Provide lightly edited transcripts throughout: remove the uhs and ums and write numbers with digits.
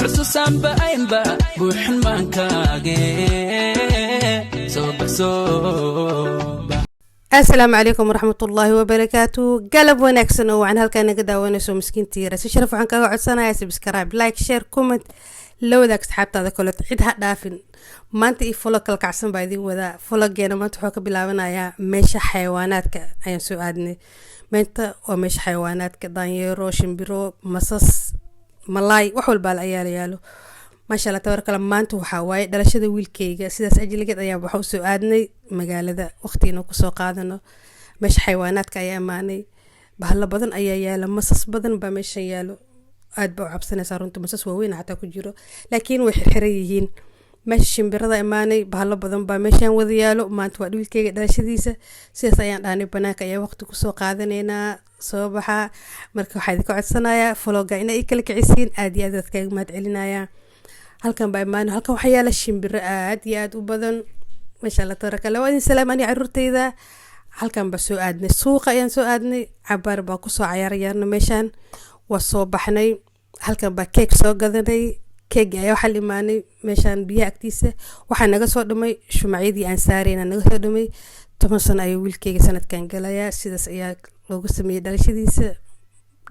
Xusuusaanba aynba buuxin maankaage. Soo baxsooba. Asalaamu calaykum waraxmatullaahi wabarakaatu. Galab wanaagsan oo wacan. Halkaa naga daawanayso miskiintii yara, si sharaf waxaan kaga codsanayaa subscribe, like, share, comment, la wadaag asxaabtaada kaleeto, cid ha dhaafin. Maanta iyo vlog kala kacsan baa idin wadaa. Vloggeena maanta wuxuu ka bilaabanayaa meesha xayawaanaadka ayaan soo aadnay. Meenta waa meesha xayawaanaadka: daanyeero, shimbiro, masas, malaay, wax walbaa la ayaa la yaalo. Maasha Allah, tabaaraka. Maanta waxaa waaye dhalashada wiilkeyga. Sidaas ajligeed ayaa waxa usoo aadnay magaalada, waqtiina kusoo qaadano. Meesha xayawaanaadka ayaa amaanay. Bahalo badan ayaa yaalo, masas badan baa meeshan yaalo. Aad baa u cabsanaysaa runta, masas waaweyn xataa ku jiro, laakiin way xirxiran yihiin. Meesha shimbirada imaanay, bahalo badan baa meeshan wada yaalo. Maanta waa wiilkeyga dhalashadiisa, sidaas ayaan dhahnay banaanka ayaa waqti kusoo qaadanaynaa, soo baxaa. Marka waxaa idinka codsanayaa vlogga inay i kala kicisiin. Aad iyo aad waad kaga mahad celinayaa. Halkan baa imaanay. Halkan waxaa yaala shimbiro aad iyo aad u badan. Maasha Allah, tabaaraka Allah. Waa idin salaam ani caruurteyda. Halkan baa soo aadnay, suuqa ayaan soo aadnay. Cabaar baa kusoo cayaaryaarna meeshan, waa soo baxnay. Halkan baa keeg soo gadanay. Keegi ayaa waxaa la imaanay meeshaan biyaha agtiisa. Waxaa naga soo dhumay shumacyadii aan saarayna naga soo dhumay. 10 sano ayuu wiilkeyga sanadkan galayaa. Sidaas ayaa loogu sameeyey dhalashadiisa.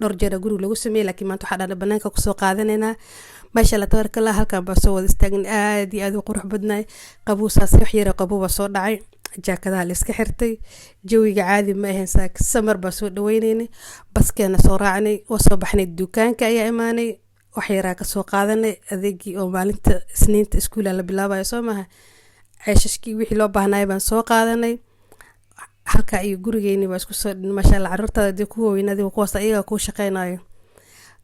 Dhowr jeer guriga lagu sameeyey, laakiin maanta waxaa dhana banaanka kusoo qaadanaynaa. Maasha Allah, tabaaraka Allah. Halkan baa soo wada istaagin, aad iyo aad u qurux badnaay. Qabuusaas wax yara qabow baa soo dhacay, jaakadaha la iska xirtay. Jawiga caadi ma ahayn, saak samar baa soo dhaweyneynay. Baskeena soo raacnay, waa soo baxnay. Dukaanka ayaa imaanay, wax yaraa kasoo qaadanay adeegii oo maalinta Isniinta iskuula la bilaabayo, soo maaha? Ceeshashkii wixii loo baahnay baan soo qaadanay. Halka iyo gurigeeni baa isku soo dhin. Maasha Allah, caruurtaada dee ku waaweynaaday, kuwaas ayaga kuu shaqeynayo.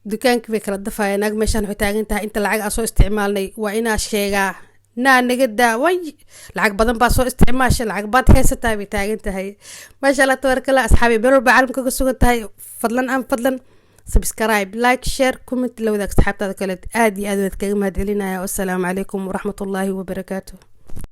Dukaankii bay kala dafaya. Naag meeshaan waxay taagan tahay, inta lacag aan soo isticmaalnay waa inaa sheegaa. Naa naga daa way, lacag badan baa soo isticmaasha, lacag baad haysataa, bay taagan tahay. Maasha Allah, tabaaraka Allah. Asxaabi, meel walba caalamka ka sugan tahay, fadlan aan fadlan subscribe, like, share, comment, la wadaag asxaabtaada kale. Aad iyo aad waad kaga mahad celinaya. Wassalaamu calaykum waraxmatullaahi wabarakaatu.